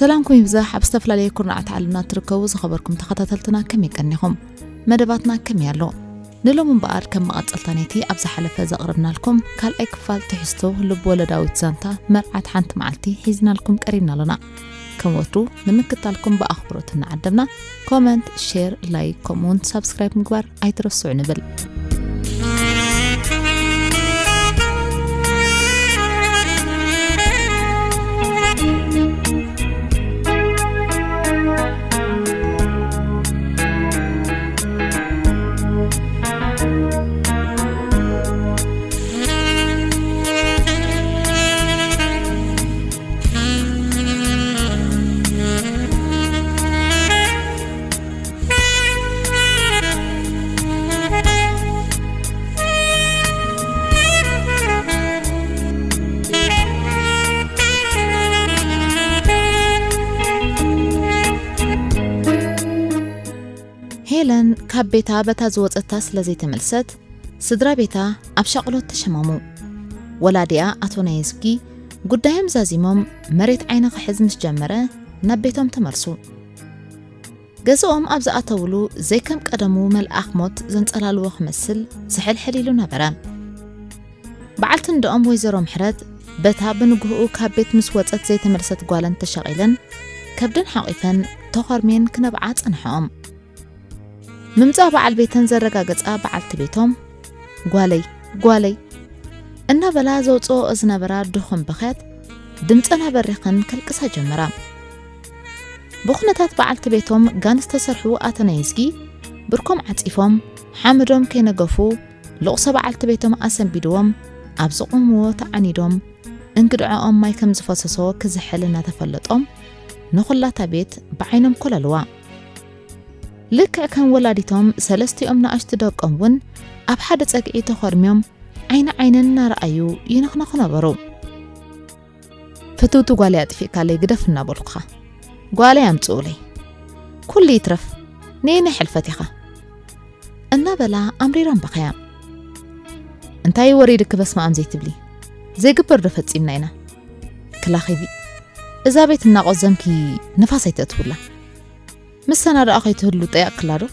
ሰላምኩም ይብዛሕ። ኣብ ዝተፈላለየ ኩርናዓት ዓለምና ትርከቡ ዝኸበርኩም ተኸታተልትና ከመይ ቀኒኹም? መደባትና ከመይ ኣሎ? ንሎም እምበኣር ከም መቐጸልታ ነቲ ኣብ ዝሓለፈ ዘቕርብናልኩም ካልኣይ ክፋል ትሕዝቶ ልብ ወለዳዊት ዛንታ መርዓት ሓንቲ መዓልቲ ሒዝናልኩም ቀሪብና ኣሎና። ከም ወትሩ ንምክታልኩም ብኣኽብሮት እናዓደምና፣ ኮመንት፣ ሼር፣ ላይክ፣ ከምኡውን ሳብስክራይብ ምግባር ኣይትረስዑ ንብል። ሄለን ካብ ቤታ በታ ዝወጸታ ስለ ዘይተመልሰት፣ ስድራ ቤታ ኣብ ሻቕሎት ተሸማሙ። ወላዲኣ ኣቶ ናየዝጊ ጉዳዮም ዛዚሞም መሬት ዓይኒ ክሕዝ ምስ ጀመረ፣ ናብ ቤቶም ተመልሱ። ገዝኦም ኣብ ዝኣተውሉ ዘይከም ቀደሙ መልኣኽ ሞት ዘንጸላልዎ ክመስል ዝሕልሕል ኢሉ ነበረ። በዓልቲ እንደኦም ወይዘሮ ምሕረት በታ ብንግህኡ ካብ ቤት ምስ ወጸት ዘይተመልሰት ጓለን ተሸቒለን ከብደን ሓቒፈን ተኾርሜን ክነብዓ ጸንሐኦም። ምምጻእ በዓል ቤተን ዘረጋገጻ በዓልቲ ቤቶም፣ "ጓለይ፣ ጓለይ" እናበላ ዘውጽኦ ዝነበራ ድኹም ብኽያት ድምጸን ኣበሪኸን ከልቅሳ ጀመራ። ብኹነታት በዓልቲ ቤቶም ጋን ዝተሰርሑ ኣቶ ናይዝጊ ብርኮም ዓጺፎም ሓመዶም ከይነገፉ ልቕሶ በዓልቲ ቤቶም ኣሰንቢድዎም ኣብ ዝቖምዎ ተዓኒዶም እንግድዖኦም ማይ ከም ዝፈሰሶ ክዝሕል እናተፈለጦም ንኹላታ ቤት ብዓይኖም ኮለልዋ። ልክዕ ከም ወላዲቶም ሰለስቲኦም ንኣሽቱ ደቆም እውን ኣብ ሓደ ጸግዒ ተኾርሚዮም ዓይኒ ዓይነን እናረኣዩ ይነኽነኹ ነበሩ። "ፍትውቲ ጓለይ ኣጥፊእካለይ ግደፍ እናበልኩኻ፣ ጓለይ ኣምጽኡለይ፣ ኩሉ ይትረፍ፣ ነየናይ ሕልፈት ኢኻ?" እናበላ ኣምሪረን በኸያ። "እንታይ ወሪድኪ በስመኣም ዘይትብሊ? ዘይግበር ዶ ፈጺምና ኢና? ክላኺቢ፣ እዛ ቤት እናቖዘምኪ ንፋስ ኣይተእትውላ። ምሳና ደኣ ከይትህሉ ጠያቕክላ ዶ?"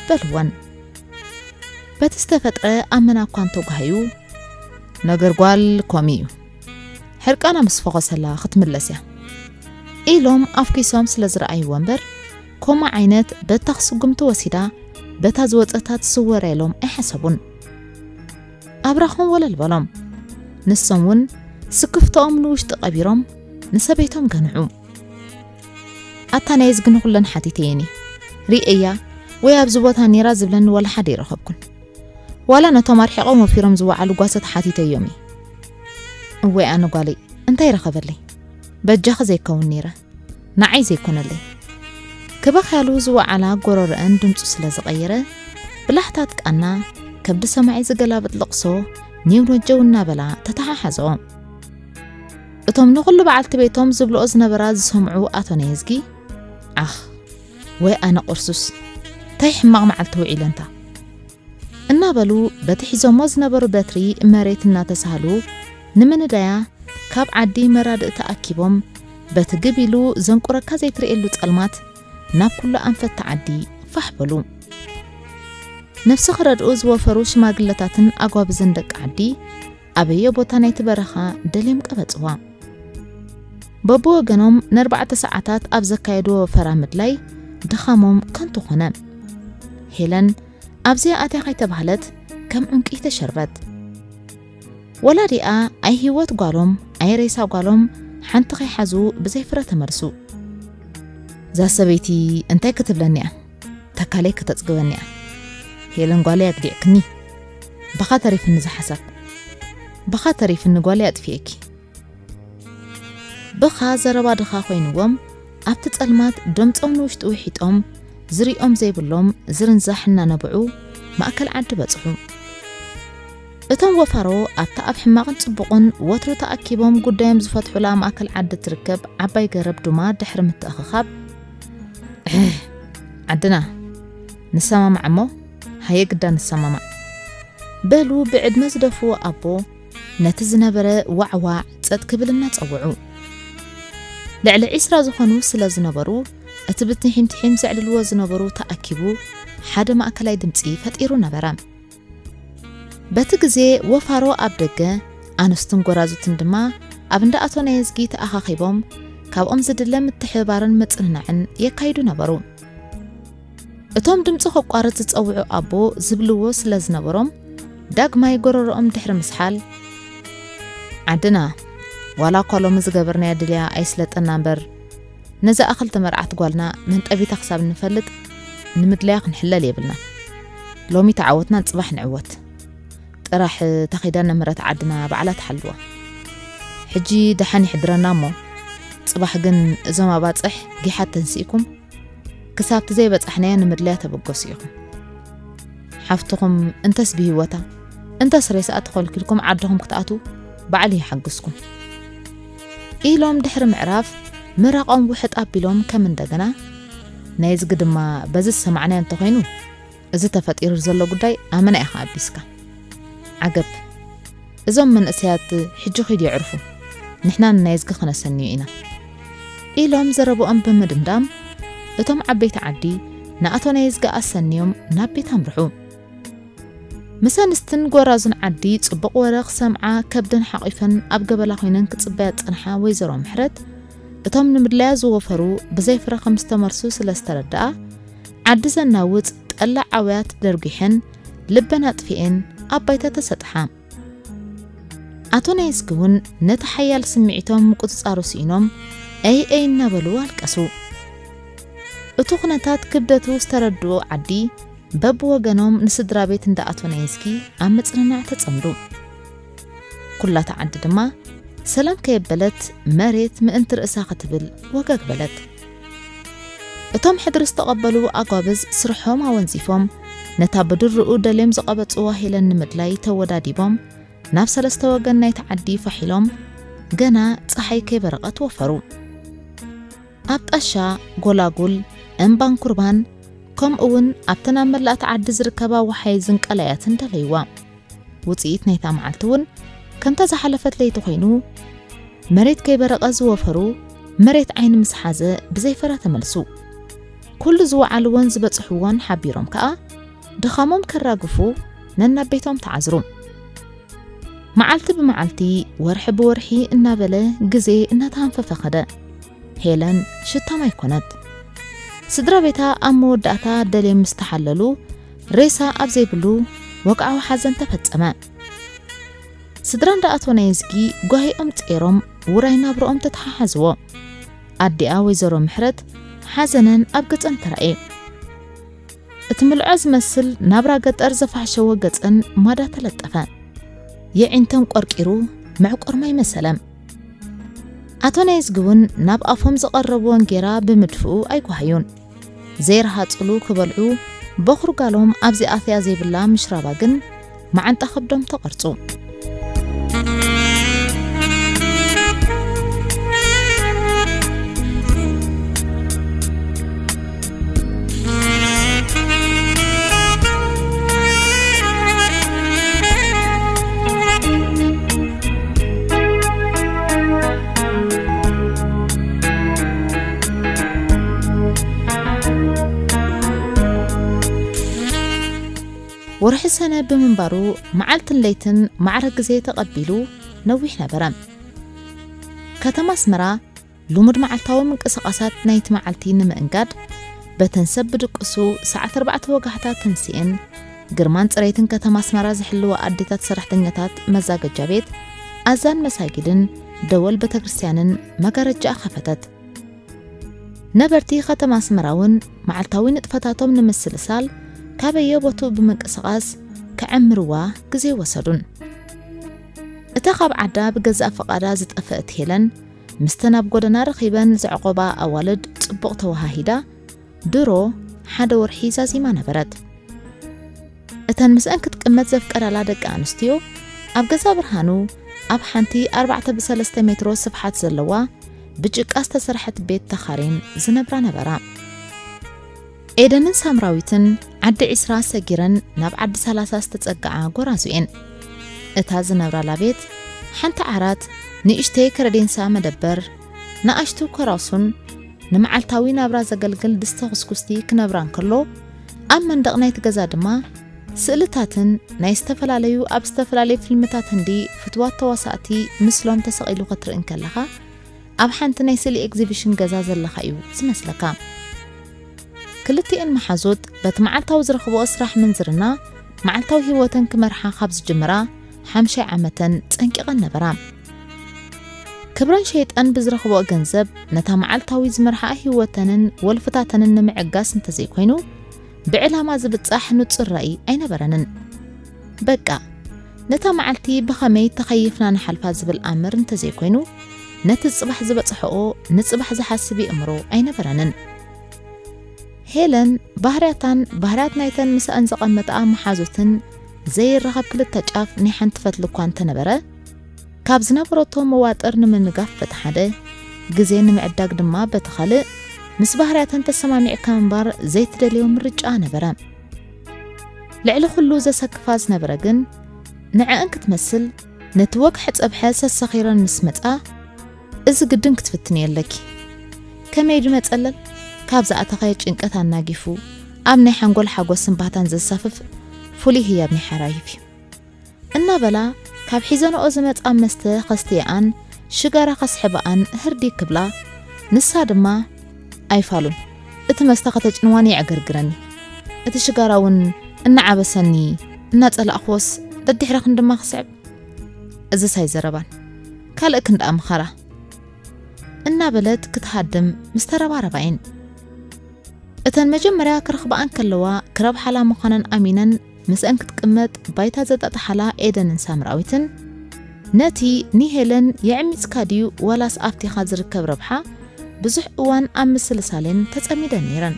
በልወን። በቲ ዝተፈጥረ ኣመና እኳ እንተጓህዩ፣ "ነገር ጓል ከምኡ እዩ። ሕርቃና ምስ ፈኾሰላ ክትምለስ እያ" ኢሎም ኣፍኪሶም ስለ ዝረኣይዎ እምበር፣ ከምኡ ዓይነት በታ ክስጉምቲ ወሲዳ በታ ዝወጸታ ትስወር ኢሎም ኣይሓሰቡን። ኣብራኾም ወለል በሎም። ንሶም እውን ስክፍቶኦም ንውሽጢ ቀቢሮም ንሰበይቶም ገንዑ። ኣታ ናይዝጊ ንኹለን ሓቲተየን እየ። ርእየያ ወይ ኣብዚ ቦታ ነይራ ዝብለኒ ዋላ ሓደ ኣይረኸብኩን። ዋላ ነቶም ኣርሒቖም ወፊሮም ዝወዓሉ ጓሶት ሓቲተዮም እየ። እወይ ኣነ ጓለይ፣ እንታይ ረኸበለይ? በጃኺ ዘይከውን ነይረ፣ ንዓይ ዘይኮነለይ። ክበኽያሉ ዝወዓላ ጎረረአን ድምፁ ስለ ዝቐየረ፣ ብላሕታት ቃና ከብዲ ሰማዒ ዝገላብጥ ልቕሶ ኔው ነጀው እናበላ ተተሓሓዘኦ። እቶም ንኹሉ በዓልቲ ቤቶም ዝብልኦ ዝነበራ ዝሰምዑ ኣቶ ናየዝጊ፣ "ዓኽ፣ ወይ ኣነ ቁርሱስ፣ እንታይ ሕማቕ መዓልቲ ውዒለ እንታ?" እናበሉ በቲ ሒዞሞ ዝነበሩ በትሪ መሬት እናተሳህሉ ንምንዳያ ካብ ዓዲ መራድእ ተኣኪቦም በቲ ግብ ኢሉ ዘንቁረካ ዘይትርእየሉ ጸልማት ናብ ኩሉ ኣንፈት ዓዲ ፋሕ በሉ። ነፍሲ ክረድኡ ዝወፈሩ ሽማግለታትን ኣጓብዝን ደቂ ዓዲ ኣበየ ቦታ ናይቲ በረኻ ደልዮም ቀበጽዋ። በብወገኖም ንኣርባዕተ ሰዓታት ኣብ ዘካየድዎ ፈራ ምድላይ ድኻሞም ከንቱ ኾነ። ሄለን ኣብዚኣ ኣትያ ከይተባህለት ከም ዕንቂ ተሸርበት። ወላዲኣ ኣይ ህይወት ጓሎም ኣይ ሬሳ ጓሎም ሓንቲ ከይሓዙ ብዘይ ፍረ ተመልሱ። "እዛ ሰበይቲ እንታይ ክትብለኒ እያ? ተካለይ ከተጽግበኒ እያ። ሄለን ጓለይ ኣግዲዕክኒ። ብኻ ተሪፍኒ ዝሓሳብ። ብኻ ተሪፍኒ ጓለይ ኣጥፊኤኪ." ብኻ ዘረባ ድኻ ኮይንዎም ኣብቲ ጸልማት ደምጾም ንውሽጢ ውሒጦም ዝሪኦም ዘይብሎም ዝርንዛሕ እናነብዑ ማእከል ዓዲ በጽሑ። እቶም ወፋሮ ኣብታ ኣብ ሕማቕን ጽቡቕን ወትሩ ተኣኪቦም ጉዳዮም ዝፈትሑላ ማእከል ዓዲ ትርከብ ዓባይ ገረብ ዱማ ድሕሪ ምትእኽኻብ፣ "ዓድና ንሰማማዕ እሞ፣ ሃየ ግዳ ንሰማማዕ" በሉ ብዕድመ ዝደፍኡ ኣቦ ነቲ ዝነበረ ዋዕዋዕ ጸጥ ክብል እናጸውዑ። ልዕሊ ዒስራ ዝኾኑ ስለ ዝነበሩ፣ እቲ ብትሒምትሒም ዘዕልልዎ ዝነበሩ ተኣኪቡ ሓደ ማእከላይ ድምጺ ፈጢሩ ነበረ። በቲ ግዜ ወፋሮ ኣብ ደገ፣ ኣንስትን ጎራዙትን ድማ ኣብ እንዳ ኣቶ ናየዝጊ ተኣኻኺቦም፣ ካብኦም ዝድለ ምትሕብባርን ምጽንናዕን የካይዱ ነበሩ። እቶም ድምፂ ከቋርፅ ዝፀውዑ ኣቦ ዝብልዎ ስለ ዝነበሮም፣ ዳግማይ ጎረሮኦም ድሕሪ ምስሓል፣ ዓድና ዋላ እኳ ሎሚ ዝገበርናዮ ድልያ ኣይስለጠና እምበር፣ ነዛ ኣኽልቲ መርዓት ጓልና መንጠቢታ ክሳብ ንፈልጥ ንምድላያ ክንሕለል የብልና። ሎሚ ተዓወትና፣ ፅባሕ ንዕወት። ጥራሕ ተኺዳ ነምህረት ዓድና ባዕላ ትሓልዋ። ሕጂ ደሓን ይሕድረና እሞ፣ ፅባሕ ግን እዞም ኣባፅሕ ጊሓት ተንሲእኩም ክሳብቲ ዘይበፃሕናዮ ንምድላያ ተበገሱ ኢኹም። ሓፍትኹም እንተስ ብህይወታ፣ እንተስ ሬሳኣ ተኸልኪልኩም ዓድኹም ክትኣትዉ ባዕሉ ይሓግዝኩም። ኢሎም ድሕሪ ምዕራፍ ምራቖም ውሕጥ ኣቢሎም ከም እንደገና፣ ናይ እዝጊ ድማ በዚ ዝሰማዕናዮ እንተኾይኑ፣ እዚ ተፈጢሩ ዘሎ ጉዳይ ኣመና ኢኻ ኣቢስካ። ዓገብ፣ እዞም መንእሰያት ሕጂ ኺዱ የዕርፉ፣ ንሕና ንናይ እዝጊ ኽነሰንዮ ኢና። ኢሎም ዘረብኦም ብምድምዳም፣ እቶም ዓበይቲ ዓዲ ንኣቶ ናይ እዝጊ ኣሰንዮም ናብ ቤት ኣምርሑ። ምስ ኣንስትን ጎራዙን ዓዲ ጽቡቕ ወረ ክሰምዓ ከብደን ሓቒፈን ኣብ ገበላ ኮይነን ክጽበያ ዝጸንሓ ወይዘሮ ምሕረት፣ እቶም ንምድላያ ዝወፈሩ ብዘይ ፍረ ከም ዝተመርሱ ስለ ዝተረድኣ፣ ዓዲ ዘናውጽ ጠላዕ ኣውያት ደርጒሐን ልበን ኣጥፊኤን ኣብ ባይታ ተሰጥሓ። ኣቶ ናይዝጊ እውን ነቲ ሓያል ስምዒቶም ምቁጽጻሩ ስኢኖም፣ "ኣይ ኣይ" እናበሉ ኣለቀሱ። እቲ ኩነታት ክብደቱ ዝተረድኡ ዓዲ በብወገኖም ንስድራ ቤት እንዳ ኣቶ ናይዝጊ ኣብ ምጽንናዕ ተጸምዱ። ኩላታ ዓዲ ድማ ሰላም ከየበለት መሬት ምእንቲ ርእሳ ክትብል ወገግ በለት። እቶም ሕድሪ ዝተቐበሉ ኣጓብዝ ስርሖም ኣወንዚፎም፣ ነታ ብድርኡ ደልዮም ዝቐበጽዋ ሄለን ንምድላይ ተወዳዲቦም፣ ናብ ሰለስተ ወገን ናይቲ ዓዲ ፋሕ ኢሎም፣ ገና ጸሓይ ከይበረቐት ወፈሩ። ኣብ ጣሻ፣ ጎላጉል፣ እምባን ኩርባን፣ ከምኡ እውን ኣብተን ኣብ መላእቲ ዓዲ ዝርከባ ወሓይዝን ቀላያትን ደለይዋ። ውጽኢት ናይታ መዓልቲ እውን ከምታ ዝሓለፈት ለይቲ ኮይኑ፣ መሬት ከይበረቐ ዝወፈሩ መሬት ዓይኒ ምስ ሓዘ ብዘይ ፍረ ተመልሱ። ኩሉ ዝወዓልዎን ዝበጽሕዎን ሓቢሮም ከኣ ድኻሞም ከራግፉ ነናብ ቤቶም ተዓዝሩ። መዓልቲ ብመዓልቲ፣ ወርሒ ብወርሒ እናበለ ግዜ እናተሃንፈፈ ኸደ። ሄለን ሽቶም ኣይኮነት። ስድራ ቤታ ኣብ መወዳእታ ደልዮም ምስ ተሓለሉ፣ ሬሳ ኣብ ዘይብሉ ወግዓዊ ሓዘን ተፈጸመ። ስድራ እንዳ ኣቶ ናይዝጊ ጓሂኦም ጸይሮም ውራይ ናብርኦም ተተሓሓዝዎ። ኣዲኣ ወይዘሮ ምሕረት ሓዘነን ኣብ ገጸን ተራእየ። እቲ ምልዖ ዝመስል ናብራ ገጠር ዘፋሕሸዎ ገጸን ማዳ ተለጠፈ። የዒንተን ቆርቂሩ መዕቆር ማይ መሰለ። ኣቶ ናይዝጊ እውን ናብ ኣፎም ዝቐረብዎ እንጌራ ብምድፍኡ ኣይጓሃዩን። ዘይረሃጽሉ ክበልዑ በኹር ጋሎም ኣብዚ ኣትያ ዘይብላ ምሽራባ ግን መዓንጣ ከብዶም ተቐርጹ። ወርሒ ሰነ ብምንባሩ፣ መዓልትን ለይትን ማዕረ ግዜ ተቐቢሉ ነዊሕ ነበረ። ከተማ ኣስመራ ልሙድ መዓልታዊ ምንቅስቓሳት ናይቲ መዓልቲ ንምእንጋድ፣ በተን ሰብ ብድቅሱ ሰዓት ኣርባዕተ ወጋሕታ ተንሲኤን፣ ግርማን ጽሬትን ከተማ ኣስመራ ዝሕልዋ ኣዴታት ሰራሕተኛታት መዛገጃ ቤት፣ ኣዛን መሳጊድን ደወል ቤተክርስትያንን መጋረጃኣ ከፈተት። ነበርቲ ከተማ ኣስመራ እውን መዓልታዊ ንጥፈታቶም ንምስልሳል ካበየ ቦትኡ ብምንቅስቓስ ክዕምርዋ ግዜ ወሰዱን። እታ ካብ ዓዳ ብገዛእ ፍቓዳ ዝጠፈእት ሄለን፣ ምስተን ኣብ ጎደና ረኺበን ዘዕቆባ ኣዋልድ ጽቡቕ ተወሃሂዳ፣ ድሮ ሓደ ወርሒ ዛዚማ ነበረት። እተን ምስአን ክትቅመጥ ዘፍቀዳላ ደቂ ኣንስትዮ፣ ኣብ ገዛ ብርሃኑ፣ ኣብ ሓንቲ ኣርባዕተ ብሰለስተ ሜትሮ ስፍሓት ዘለዋ ብጭቃ ዝተሰርሐት ቤት ተኻሬን ዝነብራ ነበራ። ኤደንን ሳምራዊትን ዓዲ ዒስራ ሰጊረን ናብ ዓዲ ሰላሳ ዝተጸግዓ ጎራዙ እየን። እታ ዝነብራላ ቤት፣ ሓንቲ ዓራት፣ ንእሽተይ ከረዴንሳ መደበር፣ ንኣሽቱ ከራሱን ንመዓልታዊ ናብራ ዘገልግል ድስተ ኩስኩስቲ ክነብራ እንከሎ፣ ኣብ መንደቕ ናይቲ ገዛ ድማ ስእልታትን ናይ ዝተፈላለዩ ኣብ ዝተፈላለዩ ፊልምታት ህንዲ ፍትዋት ተዋሳእቲ ምስሎም ተሰቒሉ ክትርኢ እንከለኻ፣ ኣብ ሓንቲ ናይ ስእሊ ኤግዚቢሽን ገዛ ዘለኻ እዩ ዝመስለካ። ክልቲኤን መሓዙት በቲ መዓልታዊ ዝረኽብኦ ስራሕ ምንዝርና መዓልታዊ ህይወተን ክመርሓ ካብ ዝጅምራ ሓምሻይ ዓመተን ጸንቂቐን ነበራ። ክብረን ሸይጠን ብዝረኽብኦ ገንዘብ ነታ መዓልታዊ ዝመርሓኣ ህይወተንን ወልፍታተንን ንምዕጋስ እንተዘይኮይኑ፣ ብዕላማ ዝብጻሕ ንጹር ራእይ ኣይነበረንን። በቃ፣ ነታ መዓልቲ ብኸመይ ተኸይፍና ንሓልፋ ዝብል ኣምር እንተዘይኮይኑ፣ ነቲ ጽባሕ ዝበጽሐኦ ንጽባሕ ዝሓስብ ይእምሮ ኣይነበረንን። ሄለን ባህርያታን ባህርያት ናይተን ምስኣን ዘቐመጣ መሓዙትን ዘይረኸብ ክልተ ጫፍ ናይ ሓንቲ ፈትሊ እኳ እንተነበረ፣ ካብ ዝነበረቶ መዋጥር ንምንጋፍ በቲ ሓደ፣ ግዜ ንምዕዳግ ድማ በቲ ካልእ፣ ምስ ባህርያተን ተሰማሚዕካ ምንባር ዘይትደልዮ ምርጫ ነበረ። ልዕሊ ኩሉ ዘሰክፋ ዝነበረ ግን፣ ንዐአን ክትመስል ነቲ ወግሐ ጸብሐ ሰሰኺረን ምስ መጻ፣ እዚ ግድን ክትፍትንዮ ኣለኪ። ከመይ ድመጸለል? ካብ ዝኣተኻዮ ጭንቀት ኣናጊፉ፣ ኣብ ናይ ሓንጎል ሓጎስን ባህታን ዘሳፍፍ ፍሉይ ህያብ ናይ ሓራይፍ እዩ። እናበላ፣ ካብ ሒዘንኦ ዝመጻ መስተ ከስትየኣን፣ ሽጋራ ከስሕበኣን ህርዲ ክብላ፣ ንሳ ድማ፣ ኣይፋሉን፣ እቲ መስተ ከተጭንዋኒ የዕገርግረኒ። እቲ ሽጋራ እውን እናዓበሰኒ፣ እናጸላእኽዎስ ደድሕረኽን ድማ ክስዕብ። እዝስ ኣይዘረባን። ካልእ ክንደኣ ምኻራ። እናበለት ክትሃድም ምስ ተረባረባይን። እተን መጀመርያ ክረኽብኣን ከለዋ ክረብሓላ ምዃነን ኣሚነን ምስአን ክትቅመጥ ባይታ ዘጣጥሓላ ኤደንን ሳምራዊትን፣ ነቲ ንሄለን የዕሚጽካ ድዩ ዋላስ ኣብቲኻ ዝርከብ ረብሓ ብዙሕ እዋን ኣብ ምስልሳሌን ተጸሚደን ነይረን።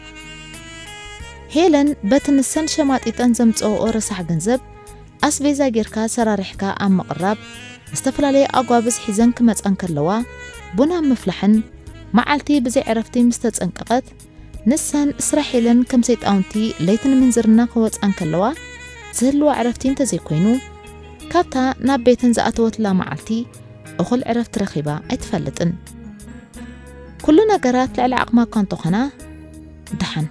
ሄለን በቲ ንሰን ሸማጢጠን ዘምጽኦኦ ረሳሕ ገንዘብ ኣስቤዛ ጌርካ ሰራሪሕካ ኣብ ምቕራብ፣ ዝተፈላለየ ኣጓብዝ ሒዘን ክመጻ እንከለዋ፣ ቡን ኣብ ምፍላሕን መዓልቲ ብዘይ ዕረፍቲ ምስ ተጸንቀቐት፣ ንሰን ስራሕ ኢለን ከም ሰይጣውንቲ ለይቲ ንምንዝርና ክወጻ እንከለዋ፣ ዝህልዋ ዕረፍቲ እንተዘይኮይኑ፣ ካብታ ናብ ቤተን ዝኣተወትላ መዓልቲ እኹል ዕረፍቲ ረኺባ ኣይትፈልጥን። ኩሉ ነገራት ልዕሊ ዓቕማ እኳ እንተኾና፣ ደሓን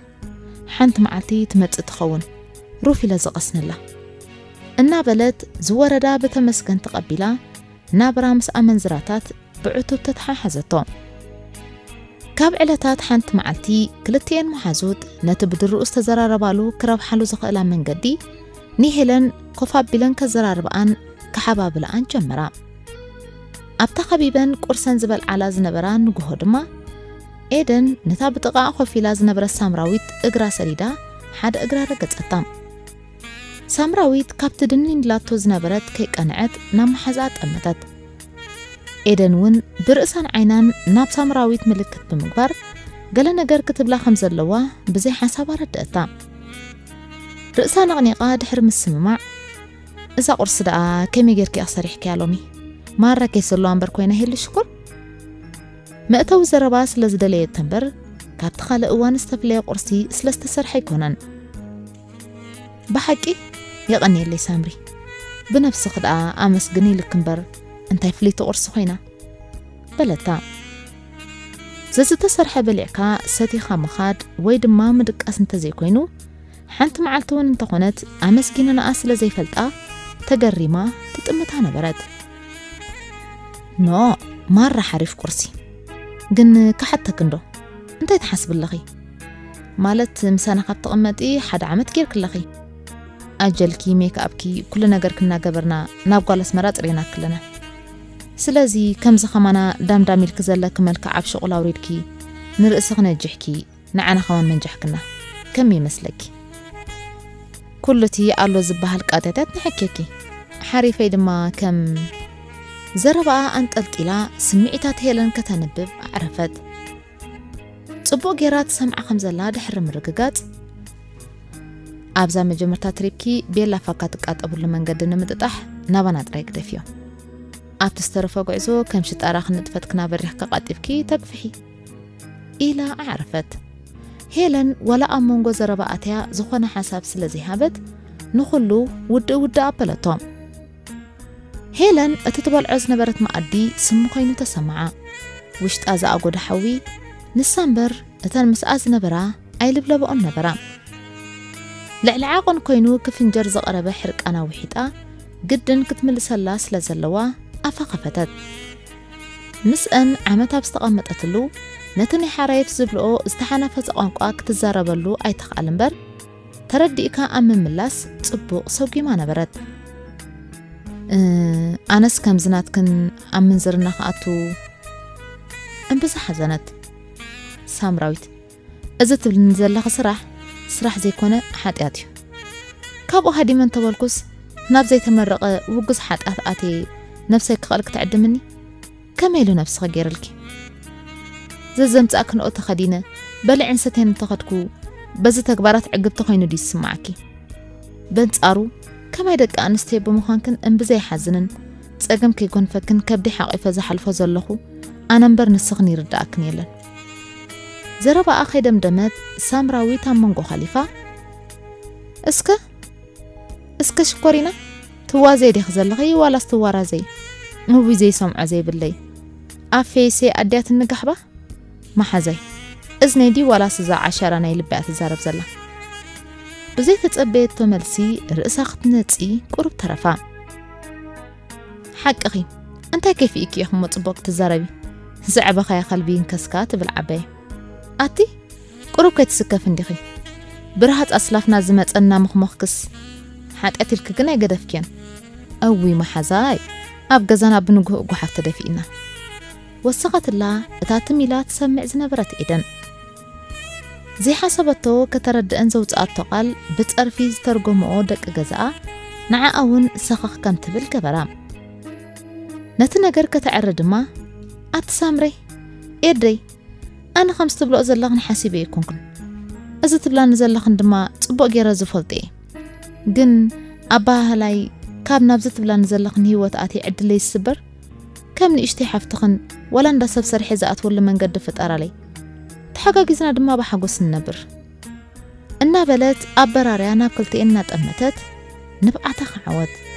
ሓንቲ መዓልቲ ትመጽእ ትኸውን፣ ሩፍ ኢለ ዝቐስነላ። እናበለት ዝወረዳ ብተመስገን ተቐቢላ፣ ናብራ ምስ ኣመንዝራታት ብዕቱብ ተተሓሓዘቶ። ካብ ዕለታት ሓንቲ መዓልቲ፣ ክልቲኤን መሓዙት ነቲ ብድርኡ ዝተዘራረባሉ ክረብሓሉ ዝኽእላ መንገዲ፣ ንሄለን ኮፍ ኣቢለን ከዘራርብኣን ክሓባብልኣን ጀመራ። ኣብታ ከቢበን ቁርሰን ዝበልዓላ ዝነበራ ንግሆ ድማ፣ ኤደን ነታ ብጥቓኣ ኮፍ ኢላ ዝነበረት ሳምራዊት እግራ ሰዲዳ ሓደ እግራ ረገጸታ። ሳምራዊት ካብቲ ድኒን ኢላቶ ዝነበረት ከይቀንዐት ናብ መሓዛኣ ጠመተት። ኤደን እውን ብርእሳን ዓይናን ናብ ሳምራዊት ምልክት ብምግባር ገለ ነገር ክትብላ ከም ዘለዋ ብዘይ ሓሳብ ኣረደእታ። ርእሳ ነቕኒቓ ድሕሪ ምስምማዕ፣ "እዛ ቁርሲ ደኣ ከመይ ጌርኪ ኢኺ ሰሪሕክያ ሎሚ? ማራ ኬፍ ዘለዋ እምበር ኮይና ሄሉ ሽኮር?" መእተዊ ዘረባ ስለ ዝደለየት እምበር፣ ካብቲ ካልእ እዋን ዝተፍለየ ቁርሲ ስለ ዝተሰርሐ ኣይኮነን። "ብሓቂ የቐንየለይ ሳምሪ፣ ብነብስኺ ደኣ ኣመስግኒ ኢልኪ እምበር፣ እንታይ ፍልይቲ ቁርሲ ኮይና?" በለታ። ዘዝተሰርሐ በሊዕካ ሰቲኻ ምኻድ ወይ ድማ ምድቃስ እንተዘይኮይኑ፣ ሓንቲ መዓልቲ እውን እንተኾነት ኣመስጊነንኣ ስለ ዘይፈልጣ፣ ተገሪማ ትጥምታ ነበረት። "ኖ፣ ማራ ሓሪፍ ቁርሲ። ግን ክሓተኪ እንዶ፣ እንታይ ትሓስቢ ኣለኺ? ማለት ምሳና ካብ ትቕመጢ ሓደ ዓመት ጌርኪ ኣለኺ። ኣጀልኪ፣ ሜክኣፕኪ፣ ኩሉ ነገርኪ እናገበርና ናብ ጓል ኣስመራ ጽሪናኪ ኣለና። ስለዚ ከምዚ ከማና ዳምዳም ኢልኪ ዘለኪ መልክዕ ኣብ ሽቑል ኣውሪድኪ ንርእስኺ ነጅሕኪ፣ ንዓና ከማን መንጃሕክና። ከመይ ይመስለኪ? ኩሉ እቲ ኣሎ ዝበሃል ቃጢያታት ንሕኬኪ። ሓሪፈይ ድማ ከም" ዘረባኣ ኣንጠልጢላ ስምዒታት ሄለን ከተንብብ ኣዕረፈት። ጽቡቕ ጌራ ትሰምዓ ከም ዘላ ድሕሪ ምርግጋጽ፣ "ኣብዛ መጀመርታ ትሪፕኪ ቤላ ፋካ ትቃጠብሉ መንገዲ ንምጥጣሕ ናባና ጥራይ ግደፍዮ። ኣብቲ ዝተረፈ ጉዕዞ ከም ሽጣራ ክንጥፈት ክናበሪኽ ከቓጢብኪ ተግፍሒ" ኢላ ኣዕረፈት። ሄለን ዋላ ኣብ መንጎ ዘረባ ኣትያ ዝኾነ ሓሳብ ስለ ዘይሃበት፣ ንኹሉ ውድእ ውድእ ኣበለቶ። ሄለን እቲ ትበልዖ ዝነበረት መኣዲ ስሙ ኮይኑ ተሰምዓ። ውሽጣ ዝኣጎደ ሓዊ፣ ንሳ እምበር እተን ምስኣ ዝነበራ ኣይልብለብኦን ነበራ። ልዕሊ ዓቐን ኮይኑ ክፍንጀር ዝቐረበ ሕርቃና ውሒጣ፣ ግድን ክትምልሰላ ስለ ዘለዋ ኣፋ ከፈተት። ምስአን ዓመት ኣብ ዝተቐመጠትሉ፣ ነቲ ናይ ሓራይፍ ዝብልኦ ዝተሓናፈጸ ቋንቋ ክትዛረበሉ ኣይትኽኣል እምበር፣ ተረዲእካ ኣብ ምምላስ ጽቡቕ ሰጒማ ነበረት። "እ፣ ኣነስ ከምዚ ናትክን ኣብ ምንዝርና ክኣቱ?" እምብዛ ሓዘነት። ሳምራዊት፣ "እዚ ትብልኒ ዘለኺ ስራሕ፣ ስራሕ ዘይኮነ ሓጢኣት እዩ። ካብኡ ሃዲመ እንተበልኩስ፣ ናብ ዘይተመረቐ ውጉዝ ሓጢኣት ኣትየ ነብሰይ ክኽእል ክትዕድምኒ? ከመይ ኢሉ ነብስኺ ገይርልኪ? ዘዘምጻእክንኦ ተኸዲነ፣ በሊዐን ሰትየን እንተኸድኩ፣ በዚ ተግባራት ዕግብቲ ኮይኑ ድዩ ዝስምዓኪ? በንጻሩ፣ ከማይ ደቂ ኣንስትዮ ብምዃንክን እምብዘ ይሓዝንን፣ ጸገም ከይጎንፈክን ከብዲ ሓቒፈ ዝሓልፎ ዘለኹ ኣነ እምበር ንስኽን ይርድኣክን የለን." ዘረባኣ ከይደምደመት ሳምራዊት ኣብ መንጎ ካሊፋ፣ "እስከ፣ እስከ ሽኮሪና፣ ትዋዘይ ዲኺ ዘለኺ ዋላስ ትዋራዘይ? እውይ ዘይሰምዖ ዘይብለይ። ኣፌሰ ኣድያትኒ ጋሕባ? መሓዛይ፣ እዝነይ ድዩ ዋላስ እዛ ዓሻራ ናይ ልበያ ትዛረብ ዘላ?" ብዘይተጸበየቶ መልሲ ርእሳ ክትነጺ ቁሩብ ተረፋ። "ሓቅኺ፣ እንታይ ከፊእኪ ኢኺ እሞ ጽቡቕ ክትዛረቢ? ዘዕበኻያ ከልቢ ይንከስካ ትብል ዓባየ። ኣቲ፣ ቁሩብ ከይትስከፍ እንዲኺ? ብርሃጽ ኣስላፍና ዝመጸና ምኽሞኽክስ ሓጢኣት ኢልኪ ግን ኣይገደፍክዮን። እውይ መሓዛይ፣ ኣብ ገዛና ብንግሆ ጓሓፍ ተደፊእና." ወሰኸትላ እታ ትም ኢላ ትሰምዕ ዝነበረት ኤደን። ዘይሓሰበቶ ከተረድአን ዘውጽኣቶ ቃል ብጸርፊ ዝተርጎምኦ ደቂ ገዛኣ ንዓኣ እውን ሰኸኽ ከም ትብል ገበራ። ነቲ ነገር ከተዕሪ ድማ፣ "ኣቲ ሳምረይ፣ ኤደይ፣ ኣነ ከምዚ ትብልኦ ዘለኽን ሓሲበ ኣይኮንኩን። እዚ ትብላኒ ዘለኽን ድማ ጽቡቕ ገይረ ዝፈልጦ እየ። ግን ኣበሃህላይ ካብ ናብዚ ትብላኒ ዘለኽን ህይወት ኣትየ ዕድለይ ዝስበር፣ ከም ንእሽተይ ሓፍትኽን ዋላ እንዳ ሰብ ሰርሐ ዝኣትወሉ መንገዲ ፍጠራለይ። ተሓጋጊዝና ድማ ብሓጎስ ንነብር." እናበለት ኣበራርያ ናብ ክልቲኤን እናጠመተት ንብዓታ ከዓወት።